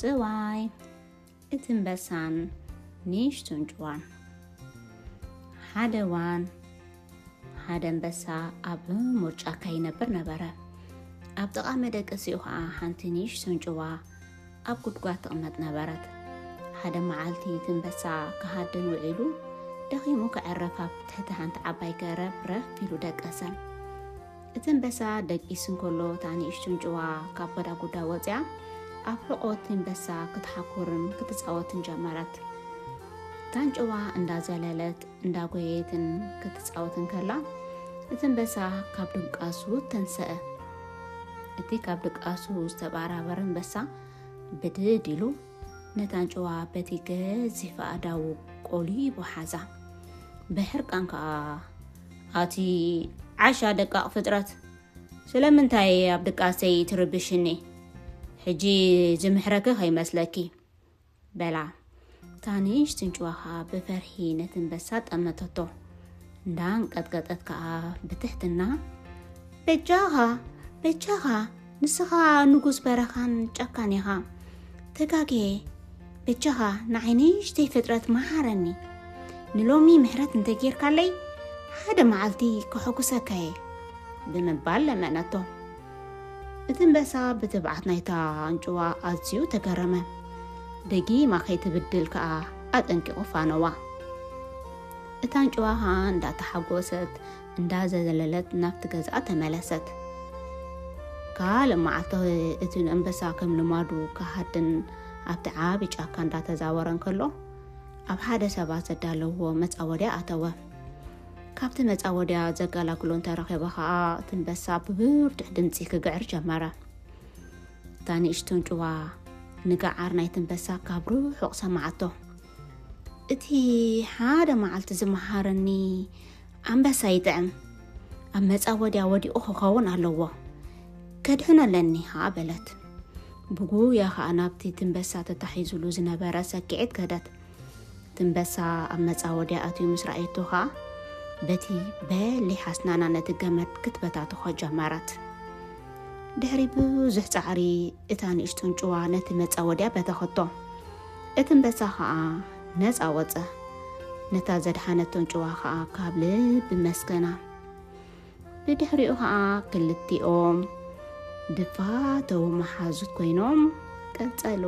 ጽዋይ እቲ ኣንበሳን ንእሽቶ ኣንጭዋን። ሓደ እዋን ሓደ ኣንበሳ ኣብ ዕሙር ጫካ ይነብር ነበረ። ኣብ ጥቓ መደቀሲኡ ኸኣ ሓንቲ ንእሽቶ ኣንጭዋ ኣብ ጉድጓድ ትቕመጥ ነበረት። ሓደ መዓልቲ እቲ ኣንበሳ ክሃድን ውዒሉ ደኺሙ ከዕርፍ ኣብ ትሕቲ ሓንቲ ዓባይ ገረብ ረፍ ኢሉ ደቀሰ። እቲ ኣንበሳ ደቂሱ እንከሎ እታ ንእሽቶ ኣንጭዋ ካብ ጎዳጉዳ ወጺኣ ኣብ ሕቖ እቲ ኣንበሳ ክትሓኩርን ክትጻወትን ጀመረት። እታ ኣንጭዋ እንዳዘለለት እንዳጎየየትን ክትጻወትን ከላ እቲ ኣንበሳ ካብ ድቃሱ ተንሰአ። እቲ ካብ ድቃሱ ዝተባራበረ ኣንበሳ ብድድ ኢሉ ነታ ኣንጭዋ በቲ ገዚፍ ኣእዳዉ ቆሊቡ ሓዛ። ብሕርቃን ከኣ፣ "ኣቲ ዓሻ ደቃቕ ፍጥረት፣ ስለምንታይ ኣብ ድቃሰይ ትርብሽኒ? ሕጂ ዝምሕረኪ ከይመስለኪ" በላ። እታ ንእሽቶ ኣንጭዋ ከኣ ብፍርሒ ነቲ ኣንበሳ ጠመተቶ። እንዳንቀጥቀጠት ከኣ ብትሕትና፣ "በጃኻ፣ በጃኻ፣ ንስኻ ንጉስ በረኻን ጫካን ኢኻ። ተጋግየ፣ በጃኻ ንዓይ ንእሽተይ ፍጥረት መሓረኒ። ንሎሚ ምሕረት እንተጌርካለይ፣ ሓደ መዓልቲ ከሐጉሰካ እየ" ብምባል ለመነቶ። እቲ ኣንበሳ ብትብዓት ናይታ ኣንጭዋ ኣዝዩ ተገረመ። ደጊማ ከይትብድል ከኣ ኣጠንቂቑ ፋነዋ። እታ ኣንጭዋ ከኣ እንዳተሓጎሰት እንዳዘለለት ናብቲ ገዛኣ ተመለሰት። ካልእ መዓልቲ እቲ ኣንበሳ ከም ልማዱ ክሃድን ኣብቲ ዓቢ ጫካ እንዳተዛወረ እንከሎ ኣብ ሓደ ሰባት ዘዳለውዎ መጻወድያ ኣተወ። ካብቲ መጻወድያ ዘገላግሎ እንተረኺበ ከኣ እቲ ኣንበሳ ብብርቱዕ ድምጺ ክግዕር ጀመረ። እታ ንእሽቶ ኣንጭዋ ንገዓር ናይቲ ኣንበሳ ካብ ርሑቕ ሰማዓቶ። "እቲ ሓደ መዓልቲ ዝመሃረኒ ኣንበሳ ይጥዕም፣ ኣብ መጻወድያ ወዲቑ ክኸውን ኣለዎ፣ ከድሕኖ ኣለኒ" ከኣ በለት። ብጉያ ከኣ ናብቲ እቲ ኣንበሳ ተታሒዙሉ ዝነበረ ሰኪዔት ከደት። እቲ ኣንበሳ ኣብ መጻወድያ ኣትዩ ምስ ረኣየቶ ከኣ በቲ በሊሕ ኣስናና ነቲ ገመድ ክትበታትኾ ጀመረት። ድሕሪ ብዙሕ ጻዕሪ እታ ንእሽቶ ኣንጭዋ ነቲ መጻወድያ በተኸቶ። እቲ ኣንበሳ ከኣ ነጻ ወጸ። ነታ ዘድሓነቶ ኣንጭዋ ከኣ ካብ ልቢ መስገና። ብድሕሪኡ ከኣ ክልቲኦም ድፋተው መሓዙት ኮይኖም ቀጸሉ።